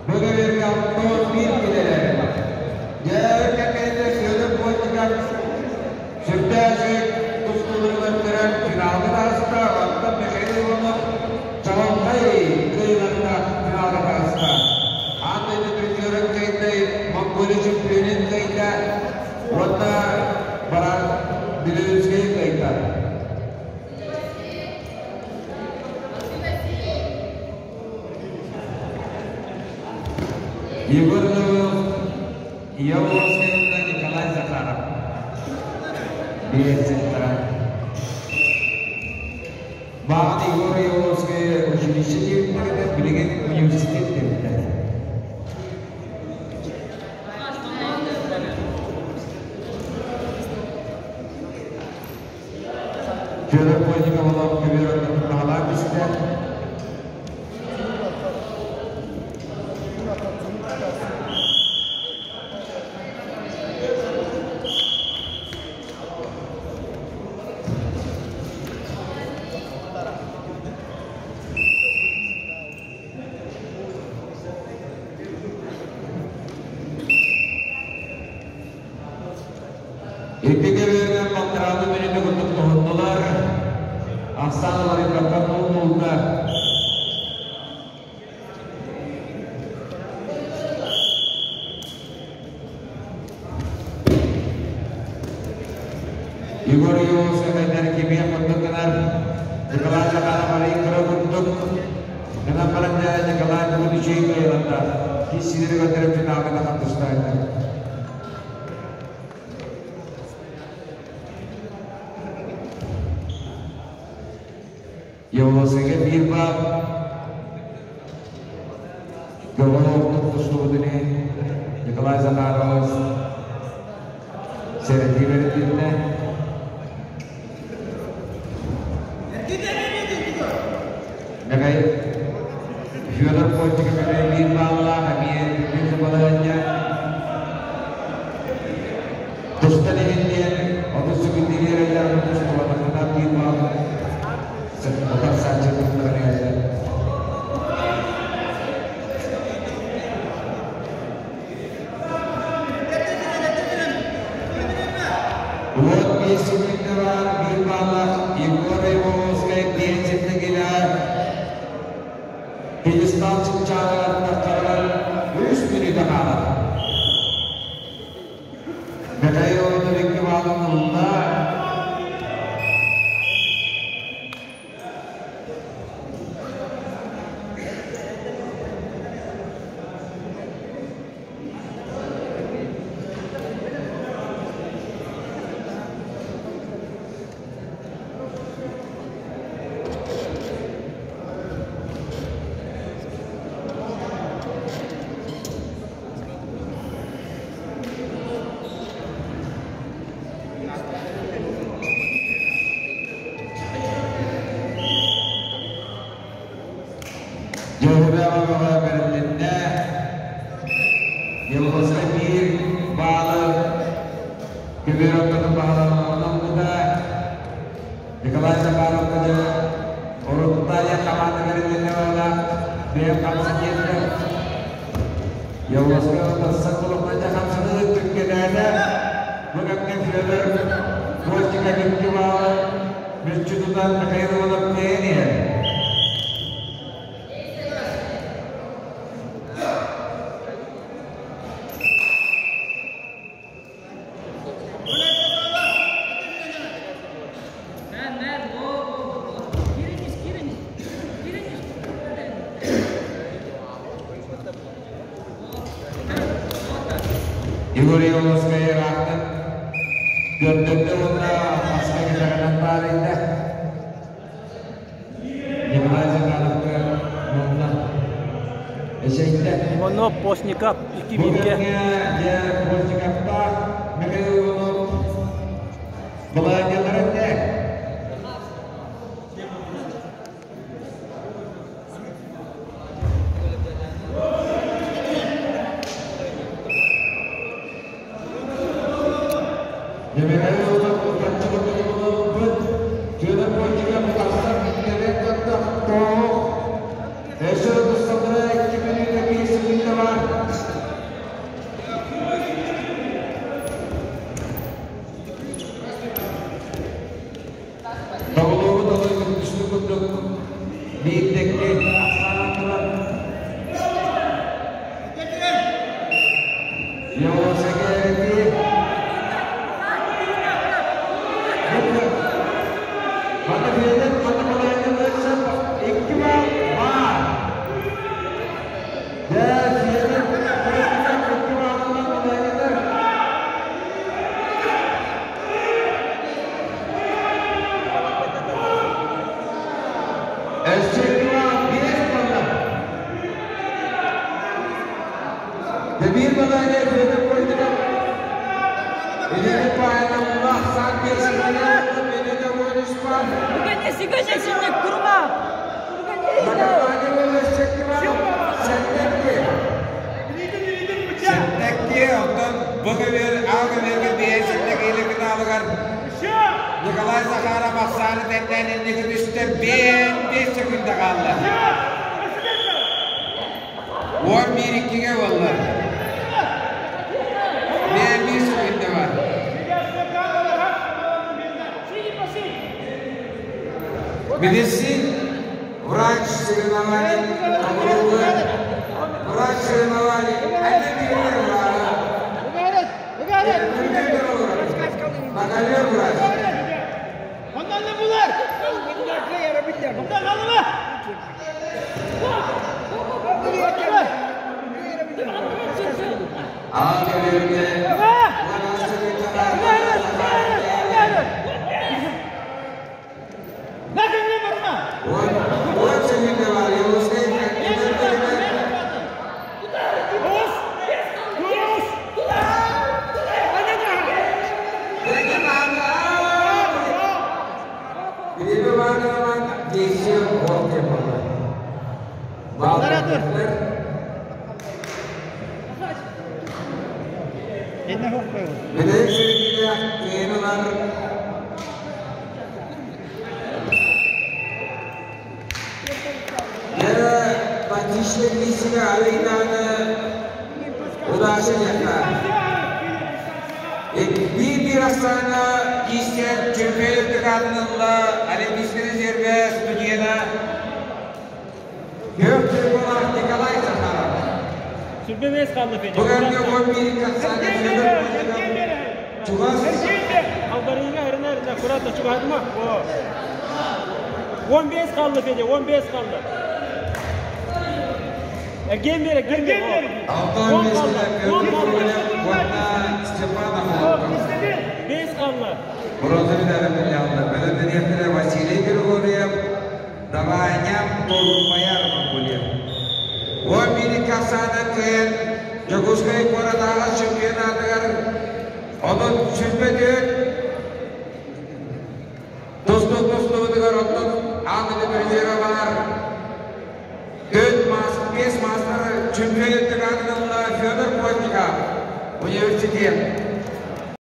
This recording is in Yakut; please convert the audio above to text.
Бу кэмҥэ 61 килэлэр. Дьэ, кэмҥэ Федор Плотников сүрдээх тустууларынан көрөн финалга таҕыста. Оттон Михаил Иванов чаҕылхай кыайыылардаах финалга таҕыста. Аан дойду призерын кыайда, Монголия чемпионун кыайда уонна баран Белорусскайы кыайда. Егор Лавров, Явловскай уонна Николай Захаров биэрситтара. Баҕан Егор Явловскай училище диэбиттэринэн билигин университет диэбиттэр. Федор Плотников олох көбүөр ортотун баҕалаан түстэ. Икки көбүөрүнэн балтараалыы мүнүүтэ курдук тоһуннулар. Ахсаан уларыйбакка нуул-нуулга. Егор Иосиф эдэр кимиэ курдук гынар. Николай Захаров арый кыра курдук. Гынан баран Николай бүгүн үчүгэй кыайыланна. Киссилери көрдөрөн финалга тахан тустаайда. Явловскайга биир баар көҕүл ордук тустубутун иһин Николай Захаров сэрэтии бэрилиннэ. Михаил Федор Плотников эмиэ биир бааллаах, эмиэ үрдүк балаһыанньа. Тустан иһин диэн 30 секунда биэрэллэр, тустубатаххына биир баал утарсааччы туттаран иһэллэр. 15 секунда баар, биир бааллаах Егор Ивановскай биэнсийэтин килээр пьедестал чыпчаалыгар таххарыгар 3 мүнүүтэ хаалар. Михаил Иванов икки баалын ылла. Дьоһунааҕы бэрилиннэ. Елгоска биир баалы көбүөр ортотун баһыланан ылбыта. Николай Захаровка дьэ Оруттая команда бэрилиннэ уонна бэйэм хамса диэтэ. Елгоска тахсан кулуктан хамсаны түргэнээтэ. Бу кэмҥэ Федор Костика икки баалы мүччү тутан Михаил Иванов кыайан иһэр. Егор Ивановскай ыраахтан көрдөрдө уонна хаска кэтэҕинэн таарыйда. Николай Захаровка уонна эчэйдэ. Иванов, Постников икки Бу бииргэ. кэмҥэ дьэ Постниковтаах Михаил Иванов былаанньалара этэ. Михаил Иванов утарчы курдук Федор Постников тахсан кэлэн көрдөх. Өссө тусталлара 2 мүнүүтэ 5 секунда. Николай Захаров ахсааны тэннээн инники түстэ 5 секунда хаалла. 11-2-ге буолла. 1 секунда бар. Медицин, врач соревнований, врач соревнований, это не врач. Университет.